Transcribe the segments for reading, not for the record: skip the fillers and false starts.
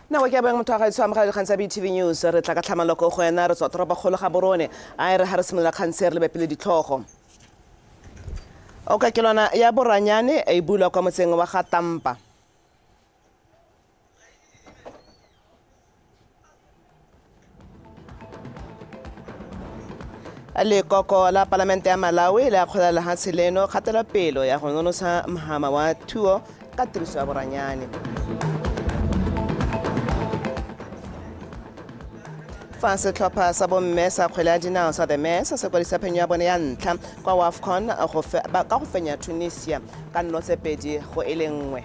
Nako ke ya boeng motho wa gaetsho amogela dikgang tsa BTV News. Re tla ka tlhamaloko go wena re tswa toropokgolo ga Borone. A e re ga re simolola kgang tse re lebe pele ditlhogo. Okakelwana ya Boranyane e bulwa kwa motseng wa ga Tampa. Lekoko la Palamente ya Malawi le akgola lehatshe leno kgatelopelo ya go nonotsha mhama wa thuo ka tiriso ya boranyane. Fa setlhopha sa bomme sa kgwele ya dinao sa The Mess se kwadisa phenyo ya bone ya ntlha kwa WAFCON ka go fenya Tunisia ka nno tse 2-1.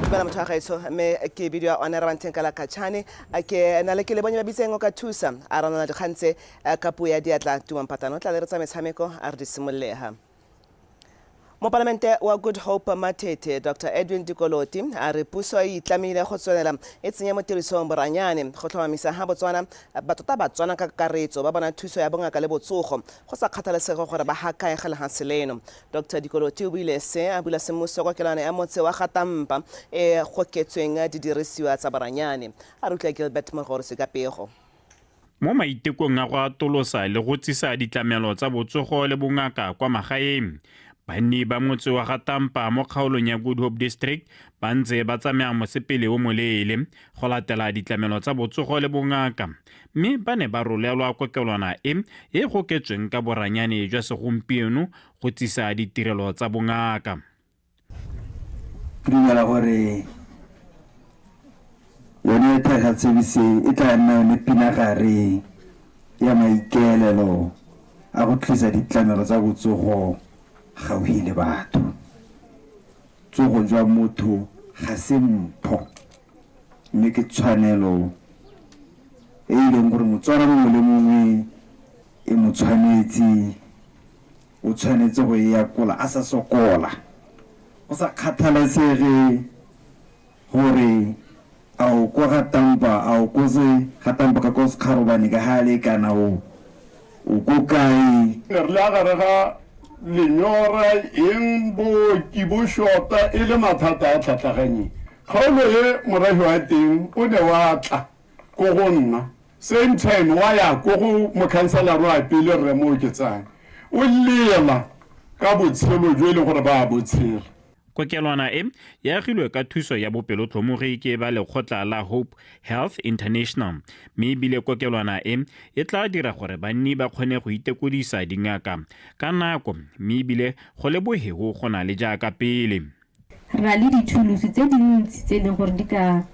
Dumela motho wa gaetsho, mme ke bidiwa Honora Banthenkala Kachane. Ke na le ke lebonye ba bitseng o ka thusa a ranola dikgang tse ka puo ya diatla. Tumang Patano tla le re tsa metshameko a re di simololega. Mopalamente wa Good Hope Matete, Dr Edwin Dikoloti, a re puso e itlamile go tswelela e tsenya mo tirisong boranyane go tlhomamisa ha Botswana tota Batswana ka kakaretso ba bona thuso ya bongaka le botsogo go sa kgathalesege gore ba ha kae ga lehatshe leno. Dr Dikoloti o buile se a bula semmuso kokelwana ya motse wa Gatampa e goketsweng didirisiwa tsa boranyane. A re utlwa Gilbert Mogorosi ka pego. Mo maitekong a go atolosa le go tsisa ditlamelo tsa botsogo le bongaka kwa magaeng, banni ba motse wa Gatampa mo kgaolong ya Good Hope District ba ntse ba tsamaya mosepele o moleele go latela ditlamelo tsa botsogo le bongaka, mme ba ne ba rolelwa kokelwana e e goketsweng ka boranyane jwa segompieno go tsisa ditirelo tsa bongaka. Ke dumela gore yone Health Service e tla nna yone pinagare ya maikaelelo a go tlisa ditlamelo tsa botsogo gaufi le batho. Tsogo jwa motho ga se mpho, mme ke tshwanelo e e leng gore Motswana mongwe le mongwe e mo tshwanetse, o tshwanetse go e akola a sa sokola, go sa kgathalesege gore a o kwa ga Tampa, a o ko se ga Tampa ka ko Sekgarobane ka gale kana o o ko kae. Ne re le a gare ga lenyora, eng, booki bo shota, e le mathata a tlhatlaganyeng. Kgaolo e morahi wa teng o ne wa tla ko go nna, same time wa ya ko go mokhanselara wa pele Rre Mooketsane, o lela ka botshelo jo e leng gore ba a bo tshela. Kokelwana e, e agilwe ka thuso ya bopelotlhomogi ke ba lekgotla la Hope Health International, mme ebile kokelwana e, e tla dira gore banni ba kgone go itekodisa dingaka ka nako mme ebile go le boheo go na le jaaka pele. Re na le dithulusi tse dintsi tse e leng gore di ka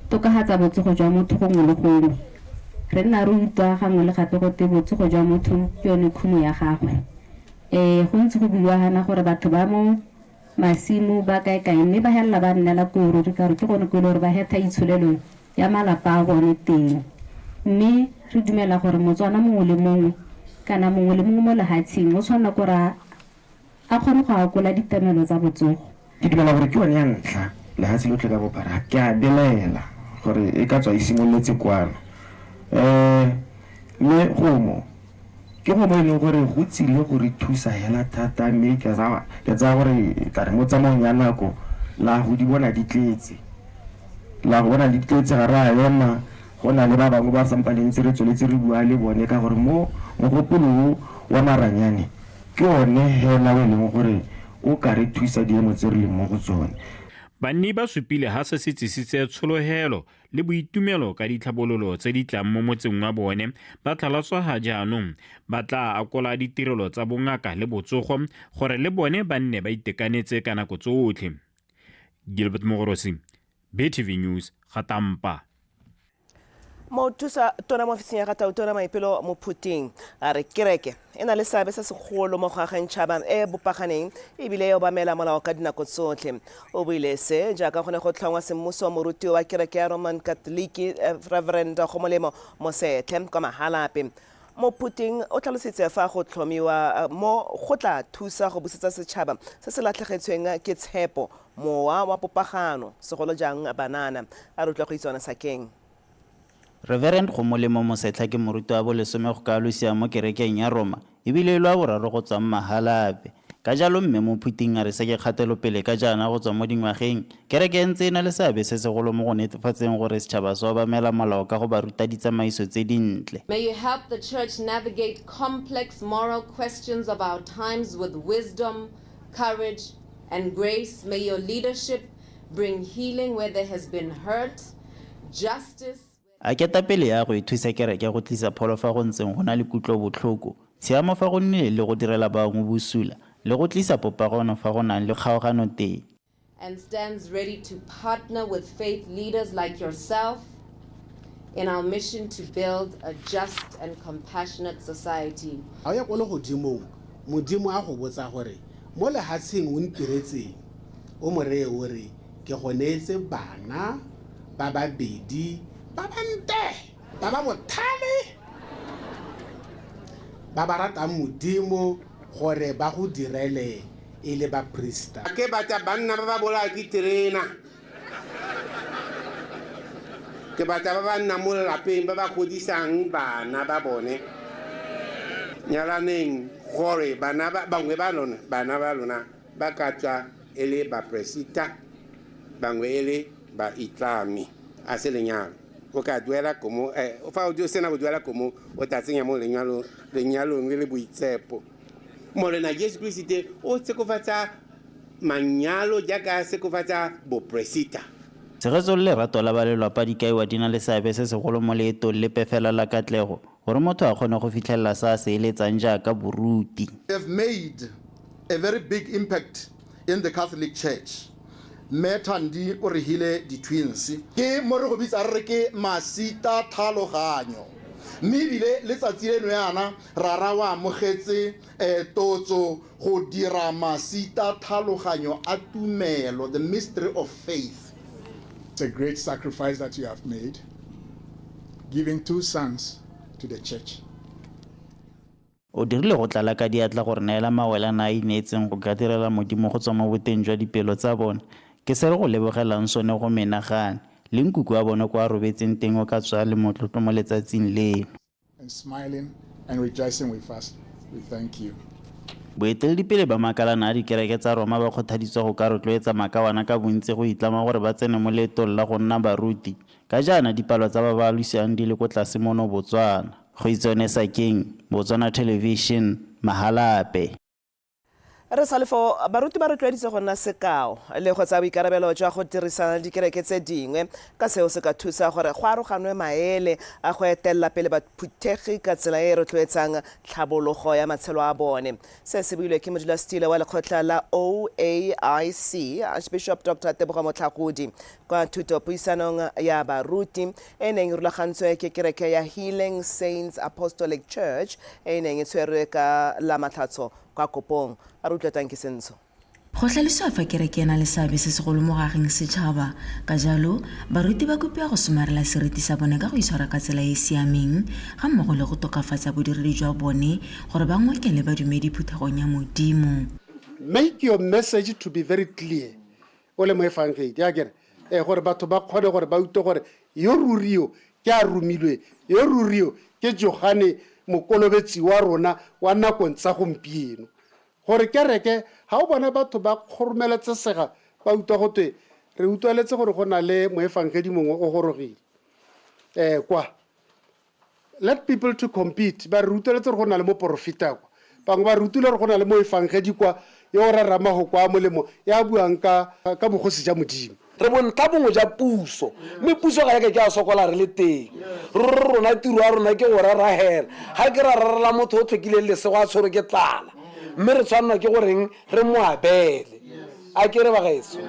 tokafatsa botsogo jwa motho gongwe le gongwe. Re nna re utlwa gangwe le gape gote botsogo jwa motho ke yone khumo ya gagwe. Ee, go ntse go buiwa gana gore batho ba mo masimo ba kae kae mme ba helela ba nnela koo ruri ka gore ke gone ko e le gore ba hetha itsholelo ya malapa a bone teng. Mme re dumela gore Motswana mongwe le mongwe kana mongwe le mongwe mo lehatsheng o tshwanela ke gore a a kgone go akola ditlamelo tsa botsogo. Ke dumela gore ke yone ya ntlha lehatshe lotlhe ka bophara. Ke a belaela gore e ka tswa e simoletse kwano. Um mme go mo ke go mo e leng gore go tsile go re thusa hela thata mme ke tsaya gore tla re mo tsamaong ya nako la go di bona di tletse. La go bona di tletse ga re a ema go na le ba bangwe ba sampane ntse re tsweletse re bua le bone ka gore mo mogopolo o wa maranyane ke one hela o e leng gore o ka re thusa diemo tse re leng mo go tsone. Banni ba supile ha se se tsisitse tshologelo le boitumelo ka ditlhabololo tse di tlang mo motseng wa bone, ba tlhaloswa ha jaanong ba tla akola ditirelo tsa bongaka le botsogo gore le bone ba nne ba itekanetse ka nako tsotlhe. Gilbert Mogorosi, BTV News, Gatampa. Mothusa tona mo ofising ya ga Tautona Maipelo Mophuting a re kereke e na le seabe se segolo mo go ageng tšhaba e e bopaganeng ebile e obamela molao ka dinako tsotlhe. O buile se jaaka go ne go tlhongwa semmuso moruti wa kereke ya Roman Catholic Reverend Gomolemo Mosetlhe kwa Mahalapye. Mophuting o tlhalositse fa go tlhomiwa mo go tla thusa go busetsa setšhaba se se latlhegetsweng ke tshepo mowa wa popagano, segolo jang banana. A re utlwa go itswana sakeng. Reverend Gomolemo Mosetlha ke moruti wa bolesome go ka alosiwa mo kerekeng ya Roma e bile e le wa boraro go tswang Mahalapye. Ka jalo Mme Mophuting a re se ke kgatelopele ka jaana go tswa mo dingwageng, kereke e ntse e na le seabe se segolo mo go netefatseng gore setšhaba se obamela molao ka go ba ruta ditsamaiso tse dintle. May you help the church navigate complex moral questions of our times with wisdom, courage, and grace. May your leadership bring healing where there has been hurt, justice. A ketapele ya go e thusa kereke go tlisa pholo fa go ntseng go na le kutlobotlhoko, tshiamo fa go nnile le go direla bangwe bosula, le go tlisa popagano fa go nang le kgaogano teng. And stands ready to partner with faith leaders like yourself in our mission to build a just and compassionate society. Ga o ya ko legodimong, Modimo a go botsa gore, Mo lehatsheng o ntiretseng? O mo reye o re, Ke go neetse bana ba babedi ba bantle, ba ba bothale, ba ba ratang Modimo gore ba go direle e le baprista. Ke batla banna ba ba bolaya ke terena. Ke batla ba ba nnang mo lelapeng ba ba godisang bana ba bone. Nyalaneng gore bana ba bangwe ba lona, bana ba lona ba ka tswa e le baperesita, bangwe e le baitlami. A se lenyalo. O ka duela komo, eh, fa o sena go duela komo, o tla tsenya mo lenyalo, lenyalong le le boitsepo. Morena Jesu Keresete o tshekofatsa manyalo jaaka a sekofatsa boperesita. Tshegetso le lerato la ba lelwapa di kaiwa di na le seabe se segolo mo leetong lepe fela la katlego gore motho a kgone go fitlhelela se a se eletsang jaaka boruti. Have made a very big impact in the Catholic Church. Mme Thandi o re hile di-twins. Ke mo re go bitsa re re ke masita tlhaloganyo. Mme ebile le tsatsi leno yana Rara o amogetse totso go dira masita tlhaloganyo a tumelo, the mystery of faith. It's a great sacrifice that you have made, giving two sons to the church. O dirile go tlala ka diatla go re neela mawelana a a ineetseng go ka direla Modimo go tswa mo boteng jwa dipelo tsa bone. Ke se re go lebogelang sone go menagane. Le nkuku wa bone kwa a robetseng teng o ka tswa a le motlotlo mo letsatsing leno. And smiling and rejoicing with us, we thank you. Boeteledipele ba makalana a dikereke tsa Roma ba kgothaditswe go ka rotloetsa makawana ka bontsi go itlama gore ba tsene mo leetong la go nna baruti ka jaana dipalo tsa ba ba alosiwang di le ko tlase mono Botswana. Goitseone Sakeng, Botswana Television, Mahalapye. Re sa le foo, baruti ba rotloeditswe go nna sekao le go tsaya boikarabelo jwa go dirisana le dikereke tse dingwe ka seo se ka thusa gore go aroganwe maele a go etelela pele baphuthegi ka tsela e e rotloetsang tlhabologo ya matshelo a bone. Se se builwe ke modulasetilo wa lekgotla la OAIC, Archbishop Dr Tebogo Motlhagodi kwa thutopuisanong ya baruti e e neng e rulagantswe ke kereke ya Healing Saints Apostolic Church e e neng e tshwerwe ka Lamatlhatso kwa Kopong. A re utlwe Tanki Sentsho. Go tlhalosiwa fa kereke e na le seabe se segolo mo go ageng setšhaba, ka jalo baruti ba kopiwa go somarela seriti sa bone ka go itshwara ka tsela e e siameng ga mmogo le go tokafatsa bodiredi jwa bone gore ba ngokele badumedi phuthegong ya Modimo. Make your message to be very clear o le moefangedi, akere? Ee, gore batho ba kgone gore ba utwe gore yo ruri yo ke a romilwe, yo ruri yo ke Johane Mokolobetsi wa rona wa nakong tsa gompieno. Gore kereke, ga o bona batho ba kgoromeletsesega ba utwa go twe, Re utlwaletse gore go na le moefangedi mongwe o gorogile eh, kwa. Let people to compete. Ba re utlweletse gore go na le moporofeta kwa. Bangwe ba re utlwile gore go na le moefangedi kwa yo o rerang mahoko a molemo, ya buang ka, ka bogosi ja Modimo. Re bontlha bongwe ja puso, mme puso ga e ka ke ya sokola re le teng. Ruri rona tiro ya rona ke go rera hela. Ga ke ra rerela motho o tlhokileng lesego a tshwerwe ke tlala, mme re tshwannwa ke goreng re mo abele. A ke re bagaetsho?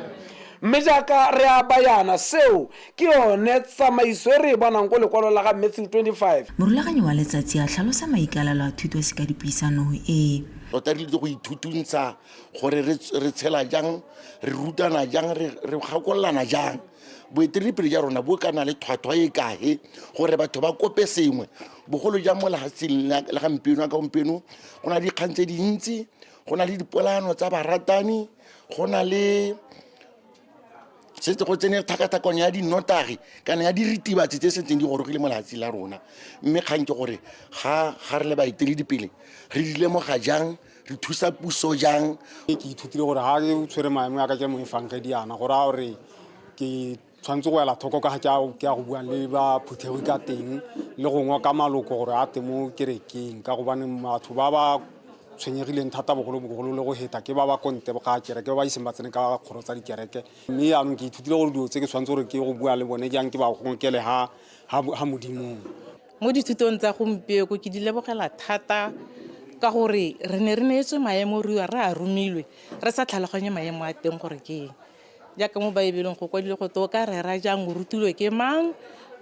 Mme jaaka re aba yana, seo ke yone tsamaiso e re e bonang ko lekwalo la ga Matthew 25. Morulaganyi wa letsatsi a tlhalosa maikaelelo a thuto sekadipuisano e. Tota re ile go ithutuntsha gore re tshela jang, re rutana jang, re gakololana jang. Boeteledipele ja rona bo ka na le tlhwatlhwa e kae gore batho ba kope sengwe, bogolo jang mo lefatsheng la gampieno ka gompieno go na le dikgang tse dintsi, go na le dipolaano tsa baratani, go na le setse go tsene tlhakatlhakano ya dinotagi kana ya diritibatsi tse setseng di gorogile mo lefatsheng la rona. Mme kgang ke gore ga re le baeteledipele re di lemoga jang, Re thusa puso jang? Ke ithutile gore ga ke tshwere maemo ya ka ke moefangedi yana, go raya gore ke tshwanetse go ela thoko ka ga ke a go buang le ba phuthego ka teng le go ngoka maloko gore a teng mo kerekeng, ka gobane batho ba ba tshwenyegileng thata bogolobogolo le go heta ke ba ba konte ga kereke, ba ba iseng ba tsene ka kgoro tsa dikereke. Mme jaanong ke ithutile gore dilo tse ke tshwanetse gore ke go bua le bone jang, ke ba gonkele ha modimong. Mo dithutong tsa gompieko ke di lebogela thata ka gore re ne re neetswe maemo rua re a romilwe re sa tlhaloganye maemo a teng gore ke eng. Jaaka mo Baebeleng go kwadilwe go o ka rera jang, o rutilwe ke mang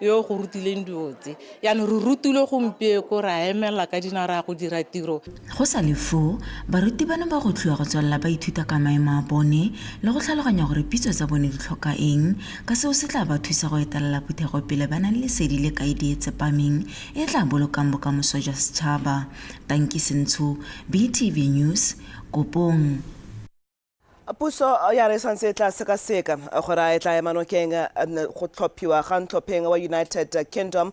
yo go rutileng dilo tse. Jaanong re rutilwe gompieko, ra emela ka dinao ra go dira tiro. Go sa le foo, baruti bano ba gwetlhiwa go tswelela ba ithuta ka maemo a bone le go tlhaloganya gore pitso tsa bone di tlhoka eng, ka seo se tla ba thusa go etelela phuthego pele ba na le lesedi le kaedi e tsepameng e e tla bolokang bokamoso jwa setšhaba. Tanki Sentsho, BTV News, Kopong. Puso ya re e santse e tla sekaseka gore a e tla ema nokeng go tlhophiwa ga ntlhopheng wa United Kingdom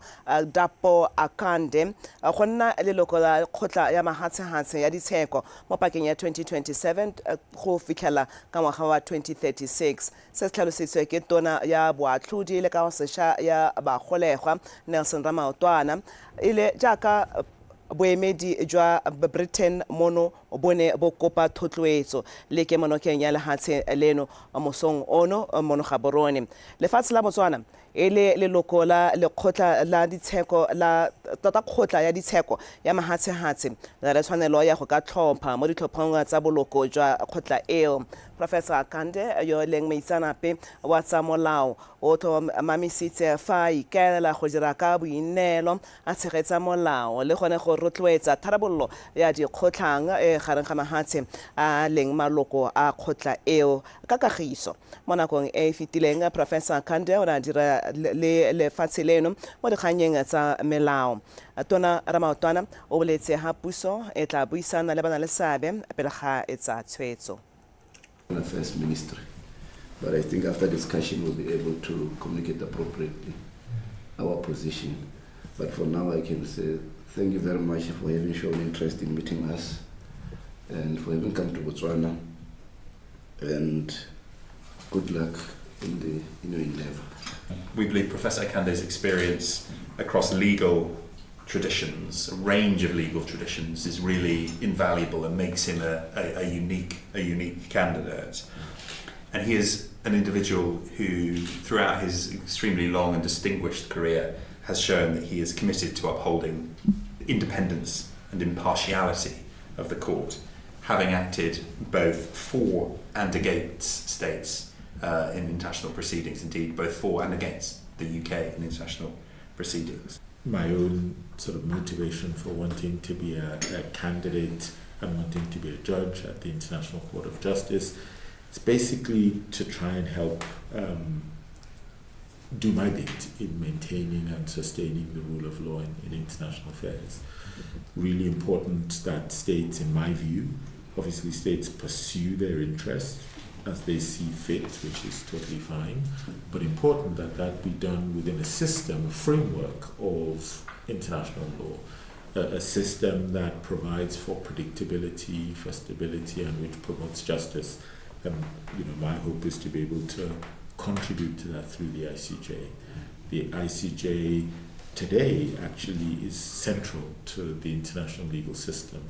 Dapo Akande go nna leloko la kgotla ya mahatshehatshe ya ditsheko mo pakeng ya 2027 go fitlhela ka ngwaga wa 2036. Se se tlhalositswe ke tona ya boatlhodi le kagosešwa ya bagolegwa Nelson Ramaotwana e le jaaka boemedi jwa Britain mono bo ne bo kopa thotloetso le kemonokeng ya lehatshe leno mosong ono mono Gaborone. Lefatshe la Botswana e le leloko la lekgotla la ditsheko la tota kgotla ya ditsheko ya mahatshehatshe na le tshwanelo ya go ka tlhopha mo ditlhophong tsa boloko jwa kgotla eo. Professor Akande yo e leng moitseanape wa tsa molao o tlhomamisitse fa a ikaelela go dira ka boineelo a tshegetsa molao le gone go rotloetsa tharabololo ya dikgotlhang e gareng ga mahatshe a leng maloko a kgotla eo ka kagiso. Mo nakong e e fetileng, Professor Kande o ne a dira le lefatshe leno mo dikgannyeng tsa melao. Tona Ramaotwana o boletse ha puso e tla buisana le banaleseabe pele ga e tsaya tshwetso. Affairs Ministry. But I think after discussion we'll be able to communicate appropriately our position. But for now I can say thank you very much for having shown interest in meeting us and for having come to Botswana, and good luck in your endeavor. We believe Professor Akande's experience across legal traditions, a range of legal traditions, is really invaluable and makes him a unique candidate. And he is an individual who, throughout his extremely long and distinguished career, has shown that he is committed to upholding independence and impartiality of the court, having acted both for and against states in international proceedings, indeed, both for and against the UK in international proceedings. My own sort of motivation for wanting to be a candidate and wanting to be a judge at the International Court of Justice, it's basically to try and help do my bit in maintaining and sustaining the rule of law in international affairs. Really important that states, in my view, obviously states pursue their interests as they see fit, which is totally fine, but important that that be done within a system, a framework of international law, a system that provides for predictability, for stability, and which promotes justice. And my hope is to be able to contribute to that through the ICJ. The ICJ today actually is central to the international legal system.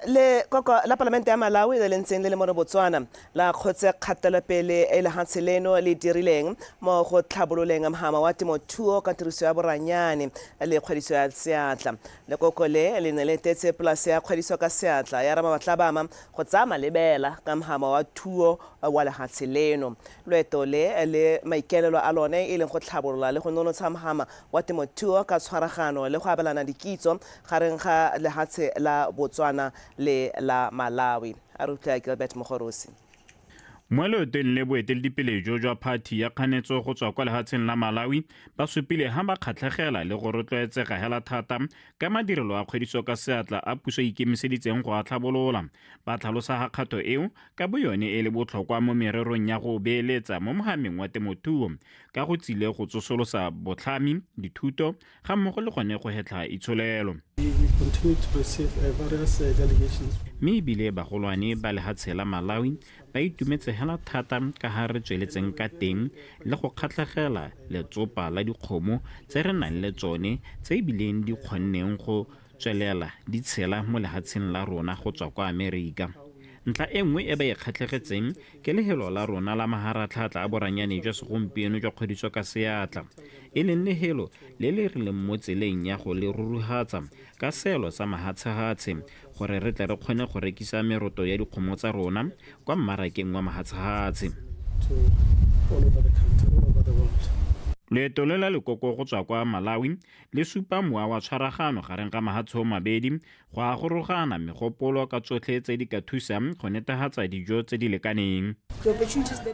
Lekoko la palamente ya Malawi le le ntseng le le mo Botswana la kgotse kgatelopele e lehatshe leno le dirileng mo go tlhabololeng mhama wa temothuo ka tiriso ya boranyane le kgwediso ya seatla. Lekoko le le ne le etetse polase ya kgwediso ka seatla ya Ramabatlabama go tsaya malebela ka mhama wa thuo wa lehatshe leno. Loeto le le maikaelelo a lone e leng go tlhabolola le go nonotsha mhama wa temothuo ka tshwaragano le go abelana dikitso gareng ga lehatshe la Botswana le la Malawi. A re utlwa Gilbert Mogorosi. Mo loetong le boeteledipele jo jwa phathi ya kganetso go tswa kwa lehatsheng la Malawi ba supile ha ba kgatlhegela le go rotloetsega hela thata ka madirelo a kgwediso ka seatla a puso e ikemiseditseng go a tlhabolola. Ba tlhalosa ga kgato eo ka boyone e le botlhokwa mo mererong ya go beeletsa mo mohameng wa temothuo ka go tsile go tsosolosa botlhami, dithuto ga mmogo le gone go hetlha itsholelo. We continue continue to receive uh, various uh, delegations. Mme ebile bagolwane ba lehatshe la Malawi ba itumetse hela thata ka ha re tsweletseng ka teng le go kgatlhegela letsopa la dikgomo tse re nang le tsone tse ebileng di kgonneng go tswelela di tshela mo lehatsheng la rona go tswa kwa Amerika. Ntlha e nngwe e ba e kgatlhegetseng ke lehelo la rona la maharatlhatlha a boranyane jwa segompieno jwa kgwediso ka seatla, e leng lehelo le le re leng mo tseleng ya go le ruruhatsa ka seelo sa mahatshehatshe gore re tle re kgone go rekisa meroto ya dikgomo tsa rona kwa mmarakeng wa mahatshehatshe. Loeto le la lekoko go tswa kwa Malawi le supa mowa wa tshwaragano gareng ga mahatshe o mabedi go a gorogana megopolo ka tsotlhe tse di ka thusang go netefatsa dijo tse di lekaneng.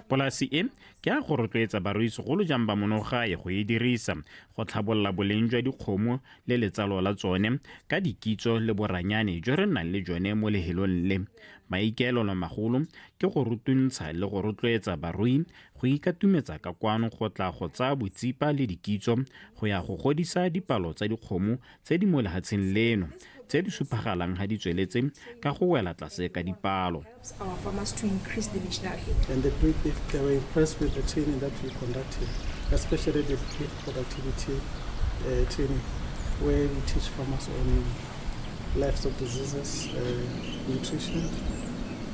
Polasi e ke ya go rotloetsa barui segolo jang ba monogae go e dirisa go tlhabolola boleng jwa dikgomo le letsalo la tsone ka dikitso le boranyane jo re nang le jone mo lehelong le. Maikaelelo magolo ke go rutuntsha le go rotloetsa barui go ikatumetsa ka kwano go tla go tsaya botsipa le dikitso go ya go godisa dipalo tsa dikgomo tse di mo lehatsheng leno tse di supagalang ga di tsweletse ka go wela tlase ka dipalo. And the breed beef, they were impressed with the training that we conduct here, especially the beef productivity uh, training, where we teach farmers on livestock diseases, uh, nutrition,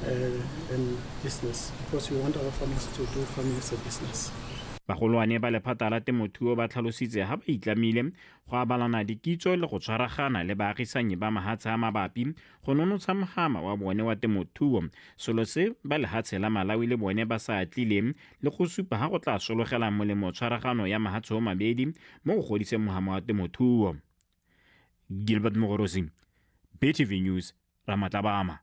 uh, and business, because we want our farmers to do farming as a business. Bagolwane ba lephata la temothuo ba tlhalositse ha ba itlamile go abalana dikitso le go tshwaragana le baagisanyi ba mahatshe a mabapi go nonotsha mohama wa bone wa temothuo, selo se ba lehatshe la Malawi le bone ba sa atlileng le go supa ha go tla sologela molemo tshwaragano ya mahatshe o mabedi mo go godiseng mohama wa temothuo. Gilbert Mogorosi, BTV News, Ramatlabama.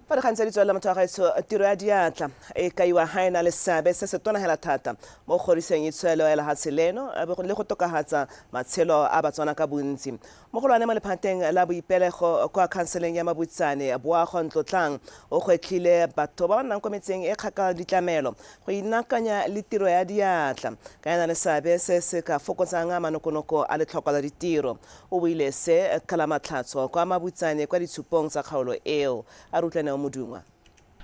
Fa dikgang tse di tswelela motho wa gaetsho, tiro ya diatla e kaiwa ga e na le seabe se se tona hela thata mo go godiseng itsholelo ya lehatshe leno le go tokafatsa matshelo a Batswana ka bontsi. Mogolwane mo lephateng la boipelego kwa khanseleng ya Mabutsane, Boago Ntlotlang, o gwetlhile batho ba ba nnang kwa metseng e kgakala ditlamelo go inaakanya le tiro ya diatla ka e na le seabe se se ka fokotsang manokonoko a letlhoko la ditiro. O buile se ka Lamatlhatso kwa Mabutsane kwa ditshupong tsa kgaolo eo. A re utlwe Neo Modungwa.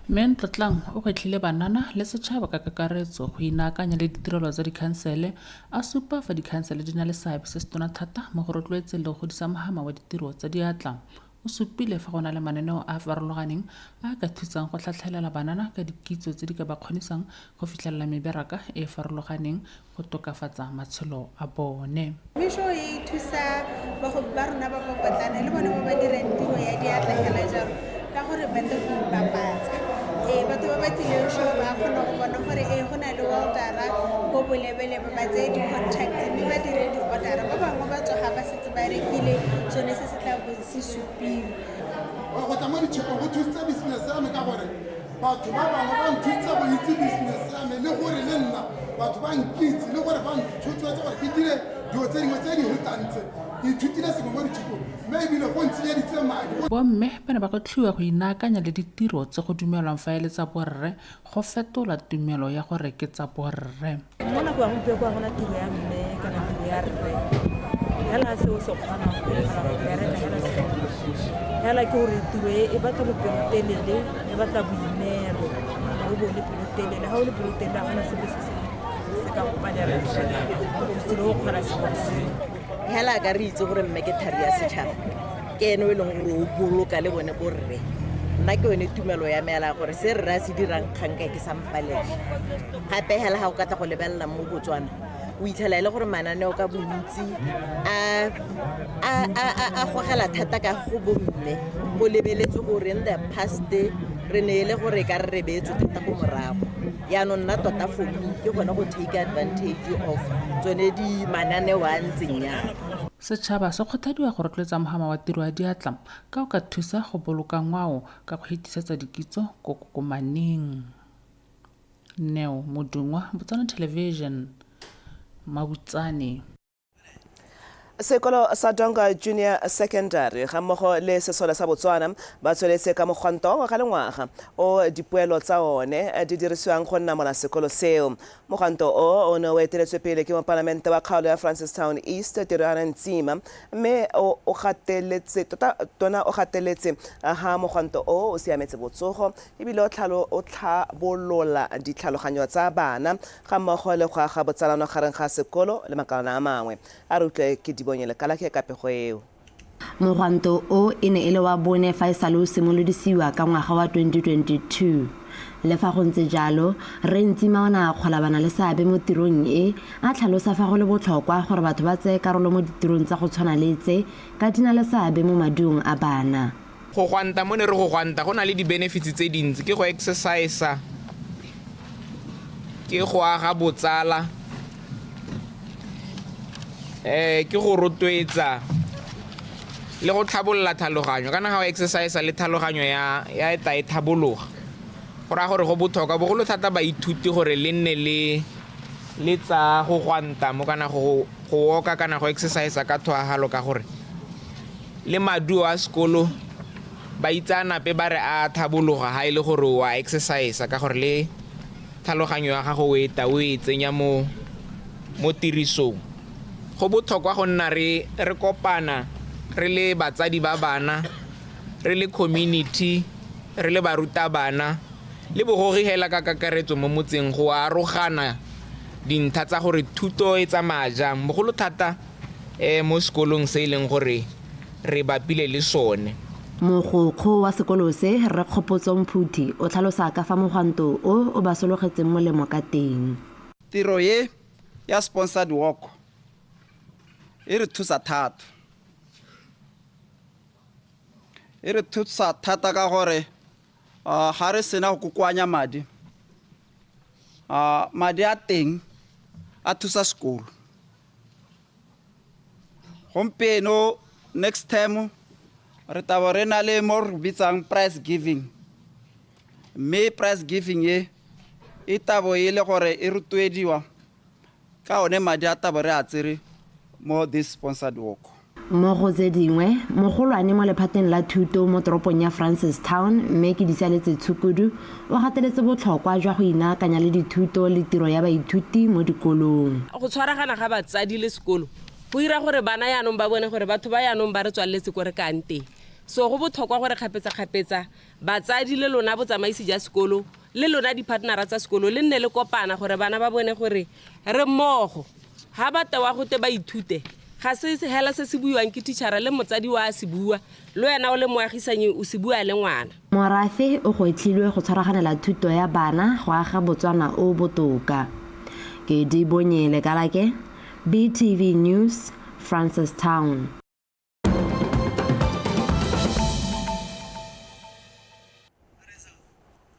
Mme Ntlotlang o gwetlhile banana le setšhaba ka kakaretso go inaakanya le ditirelo tsa dikhansele, a supa fa dikhansele di na le seabe se setona thata mo go rotloetseng le go godisa mohama wa ditiro tsa diatla. O supile fa go na le mananeo a a farologaneng a a ka thusang go tlhatlhelela banana ka dikitso tse di ka ba kgonisang go fitlhelela meberaka e e farologaneng go tokafatsa matshelo a bone. Mesho e thusa bagwebi ba rona ba ba potlana le bone ba ba dirang tiro ya diatla hela jalo ka gore ba tle go ipapatsa. Ee, batho ba ba tsileng show ba kgona go bona gore ee go na le welder-a ko Bolebelebe, ba tseye di-contacts mme ba dire di-order-a. Ba bangwe ba tsoga ba setse ba rekile sone se se tla bong se supilwe. Go tla mo ditšhupong go thusitse business ya me ka gore batho ba bangwe ba nthusitse go itse business ya me le gore le nna batho ba nkitse le gore ba nthotloetse gore ke dire dilo tse dingwe tse di fetang tse. Ke ithutile sengwe mo ditšhupong mme ebile go ntshenyeditse madi. Bomme ba ne ba gwetlhiwa go inaakanya le ditiro tse go dumelwang fa e le tsa borre go fetola tumelo ya gore ke tsa borre. Mo nako ya gompieno ga gona tiro ya mme kana tiro ya rre, hela se o se kgonang o kgona go bereka hela se hela ke gore tiro e e batla bopelotelele, e batla boineelo, o bo le pelotelele. Ga o le pelotelele ga gona sepe se se ka go palelang, o tsile go kgona sengwe le sengwe. Hela ka re itse gore mme ke thari ya setšhaba, ke ene o e leng gore o boloka le bone borre. Nna ke yone tumelo ya me hela gore se rre a se dirang kgang ka ke sa mpalela. Gape hela ga o ka tla go lebelela mo Botswana, o itlhela e le gore mananeo ka bontsi a gogela thata ka go bomme, go lebeletswe gore in the past re ne e le gore ka re re beetswe thata ko morago. Yaanong nna tota for me ke gone go take advantage of tsone di mananeo a ntseng jalo. Setšhaba se kgothadiwa go rotloetsa mohama wa tiro ya diatla ka o ka thusa go boloka ngwao ka go hetisetsa dikitso ko kokomaneng. Neo Modungwa, Botswana Television, Mabutsane. Sekolo sa Donga Junior Secondary ga mmogo le sesole sa Botswana ba tsweletse ka mogwanto wa ngwaga le ngwaga o dipoelo tsa one di dirisiwang go namola sekolo seo. Mogwanto o o ne o eteletswe pele ke mopalamente wa kgaolo ya Francistown East Tirwana Ntsima mme o o gateletse tota tona o gateletse ha mogwanto o o siametse botsogo ebile o tlhalo o tlhabolola ditlhaloganyo tsa bana ga mmogo le go aga botsalano gareng ga sekolo le makalana a mangwe. A re utlwe ke Dibonye Lekalake ka pego eo. Mogwanto o e ne e le wa bone fa e sale o simolodisiwa ka ngwaga wa 2022. Le fa go ntse jalo, Rre Ntsima o ne a akgola bana le seabe mo tirong e, a tlhalosa fa go le botlhokwa gore batho ba tseye karolo mo ditirong tsa go tshwana le tse ka di na le seabe mo maduong a bana. Go gwanta mo ne re go gwanta go na le di-benefits tse dintsi, ke go exercise-a, ke go aga botsala, um ke go rotloetsa le go tlhabolola tlhaloganyo. Kana ga o exercise le tlhaloganyo ya ya eta e tlhabologa, go raya gore go botlhokwa bogolo thata baithuti gore le nne le le tsa go gwanta mo kana go go oka kana go exercise ka tlhoahalo ka gore le maduo a sekolo baitseanape ba re a thabologa ha e le gore wa exercise ka gore le tlhaloganyo ya gago o e ta o e tsenya mo mo tirisong. Go botlhokwa go nna re re kopana re le batsadi ba bana, re le community, re le barutabana le bogogi hela ka kakaretso mo motseng go arogana dintlha tsa gore thuto e tsamaya jang bogolo thata um mo sekolong se e leng gore re bapile le sone. Mogokgo wa sekolo se, Rre Kgopotso Mphuthi o tlhalosa ka fa mogwanto o o ba sologetseng molemo ka teng. Tiro e ya sponsored walk e re thusa thata. E re thusa thata ka gore ga re sena go kokoanya madi, madi a teng a thusa sekolo. Gompieno next term re tabo re na le mo re bitsang prize giving, mme prize giving e e tabo e le gore e rotloediwa ka one madi a tabo re a tsere mo this sponsored walk. Mo go tse dingwe, mogolwane mo lephateng la thuto mo toropong ya Francistown, Mme Kedisaletse Tshukudu, o gateletse botlhokwa jwa go inaakanya le dithuto le tiro ya baithuti mo dikolong. Go tshwaragana ga batsadi le sekolo go ira gore bana yaanong ba bone gore batho ba yaanong ba re tswaleletse ko re kang teng. So go botlhokwa gore kgapetsa-kgapetsa batsadi le lona botsamaisi ja sekolo le lona di-partnera tsa sekolo le nne le kopana gore bana ba bone gore re mmogo. Ga ba tewa gote ba ithute, ga se hela se se buiwang ke teachera le motsadi wa a se bua, le wena o le moagisanyi o se bua le ngwana. Morafe o gwetlhilwe go tshwaraganela thuto ya bana go aga Botswana o o botoka. Ke Dibonye Lekalake, BTV News, Francistown.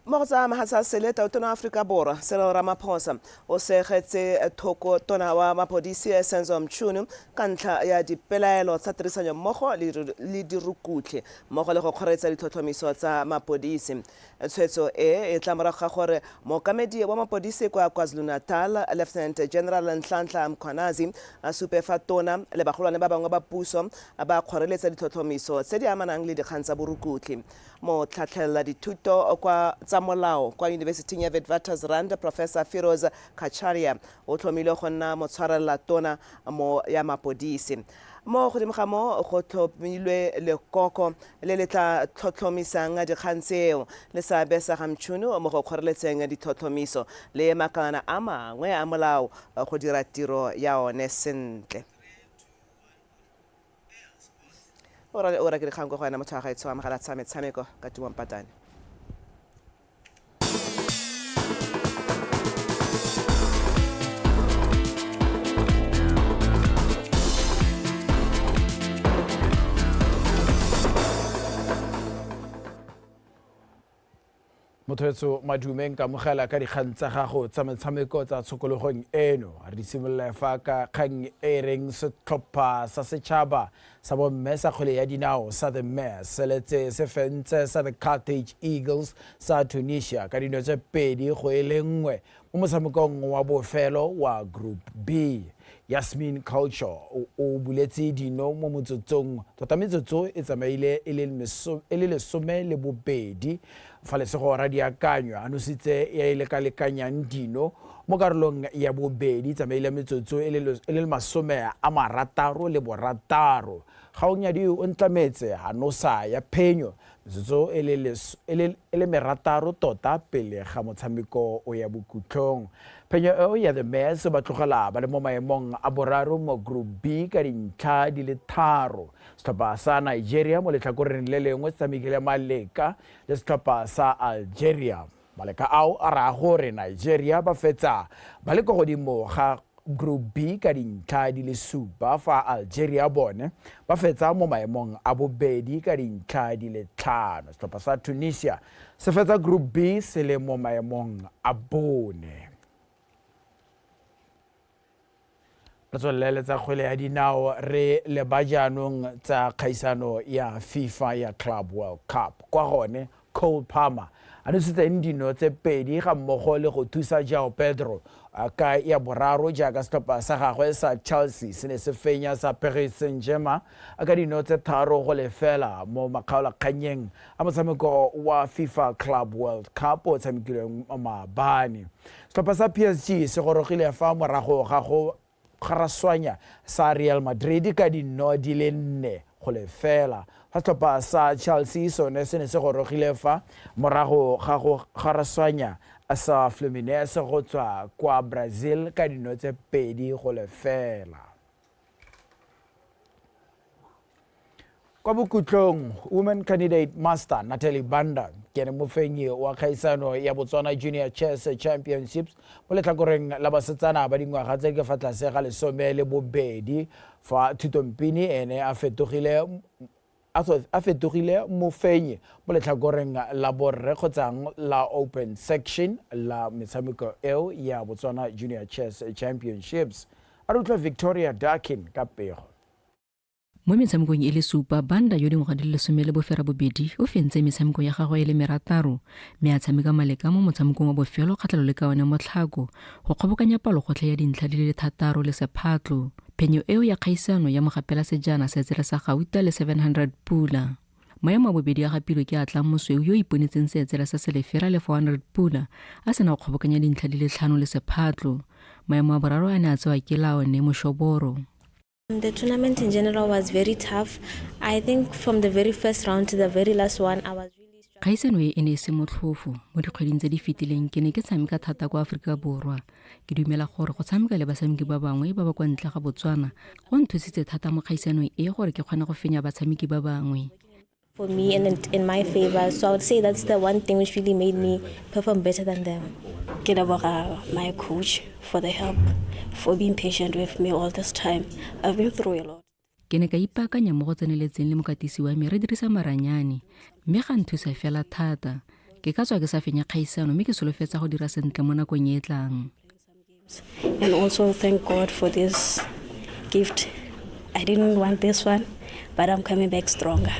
Mo go tsa mahatshe a sele, Tautona wa Aforika Borwa Cyril Ramaphosa o segetse thoko tona wa mapodisi Senzo Mchunu ka ntlha ya dipelaelo tsa tirisanyo mmogo le dirukutlhi mmogo le go kgoreletsa ditlhotlhomiso tsa mapodisi. Tshwetso e e tla morago ga gore mookamedi wa mapodisi kwa KwaZulu-Natal, Lieutenant General Nhlanhla Mkhwanazi a supe fa tona le bagolwane ba bangwe ba puso ba kgoreletsa ditlhotlhomiso tse di amanang le dikgang tsa borukutlhi. Motlhatlhelela dithuto kwa tsa molao kwa Yunibesithing ya Witwatersrand, Professor Firoz Cachalia o tlhomilwe go nna motshwarelela tona mo ya mapodisi. Mo godimo ga moo, go tlhomilwe lekoko le le tla tlhotlhomisang dikgang tseo le seabe sa ga Mchunu mo go kgoreletseng ditlhotlhomiso le makalana a mangwe a molao go dira tiro ya one sentle. Ora le ora ke dikgang ko go wena motho wa gaetsho amogela tsha metshameko ka Tumo Mpatane. Motho madume nkamogela ka dikgang tsa gago tsa metshameko tsa tshokologong eno. Re di simolola fa ka kgang e reng setlhopha sa setšhaba sa bomme sa kgwele ya dinao sa The Mess se letse se fentse sa The Carthage Eagles sa Tunisia ka dino tse 2-1 mo motshamekong wa bofelo wa Group B. Yasmin Culture o buletse dino mo motsotsong tota metsotso e tsamaile e le 12 fa Lesego Radiakanyo a nositse ya e lekalekanyang dino mo karolong ya bobedi tsamaile metsotso e le 66. Gaonyadi o ntlametse a nosa ya phenyo metsotso e le 6 tota pele ga motshameko o ya bokhutlong. Phenyo eo ya The Mets ba tlogela ba le mo maemong a boraro mo Group B ka dintlha di le 3. Setlhopha sa Nigeria mo letlhakoreng le lengwe se tshamekile maleka le setlhopha sa Algeria. Maleka ao a raya gore Nigeria ba fetsa ba le ko godimo ga Group B ka dintlha di le 7, fa Algeria bone ba fetsa mo maemong a bobedi ka dintlha di le 5. Setlhopha sa Tunisia se fetsa Group B se le mo maemong a bone. Re tswelele tsa kgwele ya dinao re leba jaanong tsa kgaisano ya FIFA ya Club World Cup. Kwa gone Cole Palmer a nositseng dino tse 2 ga mmogo le go thusa João Pedro ka ya boraro jaaka setlhopha sa gagwe sa Chelsea se ne se fenya sa Paris Saint-Germain ka dino tse 3-0 mo makgaolakgannyeng a motshameko wa FIFA Club World Cup o tshamekilweng maabane. Setlhopha sa PSG se gorogile fa morago ga go kgaraswanya sa Real Madrid ka dino di le 4-0. Fa setlhopha sa Chelsea sone se ne se gorogile fa morago ga go kgaraswanya sa Fluminense go tswa kwa Brazil ka dino tse 2-0. Kwa bokhutlong, Women Candidate Master Natalie Banda ke ene mofenyi wa kgaisano ya Botswana Junior Chess Championships mo letlhakoreng la basetsana ba dingwaga tse di ka fa tlase ga 12, fa Thutompini ene a fetogile mofenyi mo letlhakoreng la borre kgotsang la Open Section la metshameko eo ya Botswana Junior Chess Championships. A re utlwa Victoria Darkin ka pego. Mo metshamekong e le 7, Banda yo dingwaga di le 18 o fentse metshameko ya gagwe e le 6 mme a tshameka maleka mo motshamekong wa bofelo kgatlhanong le Kaone Motlhako go kgobokanya palogotlhe ya dintlha di le 6 le sephatlo. Phenyo eo ya kgaisano ya mogapela sejana seetsele sa gauta le 700 pula. Maemo a bobedi a gapilwe ke Atlang Mosweu yo iponetseng seetsele sa selefera le 400 pula a sena go kgobokanya dintlha di le 5 le sephatlo. Maemo a boraro a ne a tsewa ke Laone Moshoboro. The tournament in general was very tough. I think from the very first round to the very last one, I was really struggling. Kgaisano e ne e se motlhofo. Mo dikgweding tse di fetileng ke ne ke tshameka thata kwa Aforika Borwa. Ke dumela gore go tshameka le batshameki ba bangwe ba ba kwa ntle ga Botswana go nthusitse thata mo kgaisanong e gore ke kgone go fenya batshameki ba bangwe. For me and in my favor, so I would say that's the one thing which really made me perform better than them. Ke leboga my coach for the help, for being patient with me all this time. I've been through a lot. Ke ne ka ipaakanya mo go tseneletseng le mokatisi wa me re dirisa maranyane, mme ga nthusa fela thata. Ke ka tswa ke sa fenya kgaisano mme ke solofetsa go dira sentle mo nakong e e tlang. And also thank God for this gift. I didn't want this one, but I'm coming back stronger.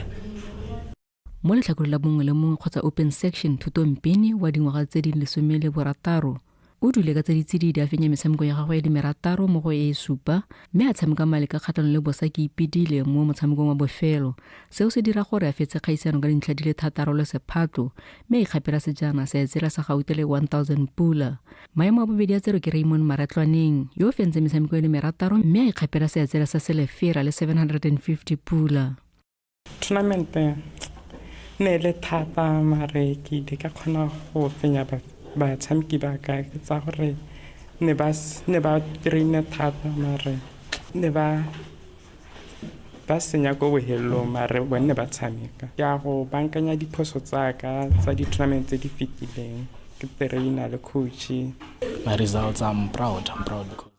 Mo letlhakoreng la mongwe le mongwe kgotsa open section, Thutompini wa dingwaga tse di 16 o dule ka tse di tsididi a fenya metshameko ya gagwe e le 6 mo go e 7 mme a tshameka maleka kgatlhanong le Bosaki Ipidile mo motshamekong wa bofelo. Seo se dira gore a fetse kgaisano ka dintlha di le 6 le sephatlo mme a ikgapela sejana seetsela sa gauta le 1000 pula. Maemo a bobedi a tserwe ke Raymond Maratlwaneng yo o fentse metshameko e le 6 mme a ikgapela seetsela sa selefera le 750 pula. Tournament ne le thata mare ke ile ka kgona go fenya batshameki ba ka, ke tsa gore ne ba train thata mare ne ba senya ko bohelong mare bone ne ba tshameka. Ke a go bankanya diphoso tsa ka tsa di-tournament tse di fetileng, ke trainer le coach. My results, I'm proud because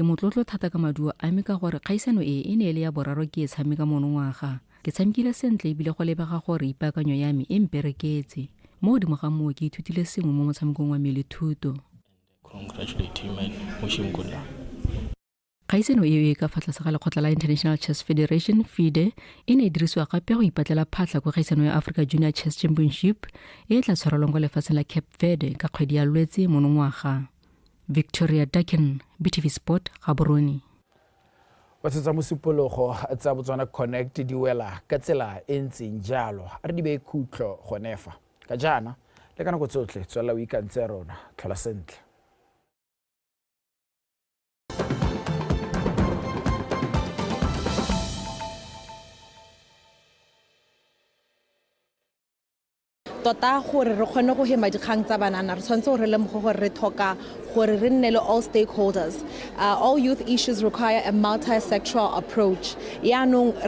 Ke motlotlo thata ka maduo a me ka gore kgaisano e e ne e le ya boraro ke e tshameka monongwaga. Ke tshamekile sentle ebile go lebega gore ipaakanyo ya me e mpereketse. Mo godimo ga moo ke ithutile sengwe mo motshamekong wa me le thuto. Congratulate him and wish him good luck. Kgaisano eo e ka fa tlase ga lekgotla la International Chess Federation FIDE e ne e dirisiwa gape go ipatlela phatlha kwa kgaisano ya Africa Junior Chess Championship e e tla tshwarelwang kwa lefatsheng la Cape Verde ka kgwedi ya Lwetse monongwaga. Victoria Dakin, BTV Sport, Gaborone. Batho tsa mosupologo tsa Botswana Connect di wela ka tsela e ntseng jalo. A re di beye khutlo gone fa. Ka jaana, le ka nako tsotlhe tswelela o ikantse rona. Tlhola sentle. Tota gore re kgone go hema dikgang tsa banana, re tshwanetse gore re lemoge gore re tlhoka gore re nne le all stakeholders. All youth issues require a multi-sectoral approach. Yaanong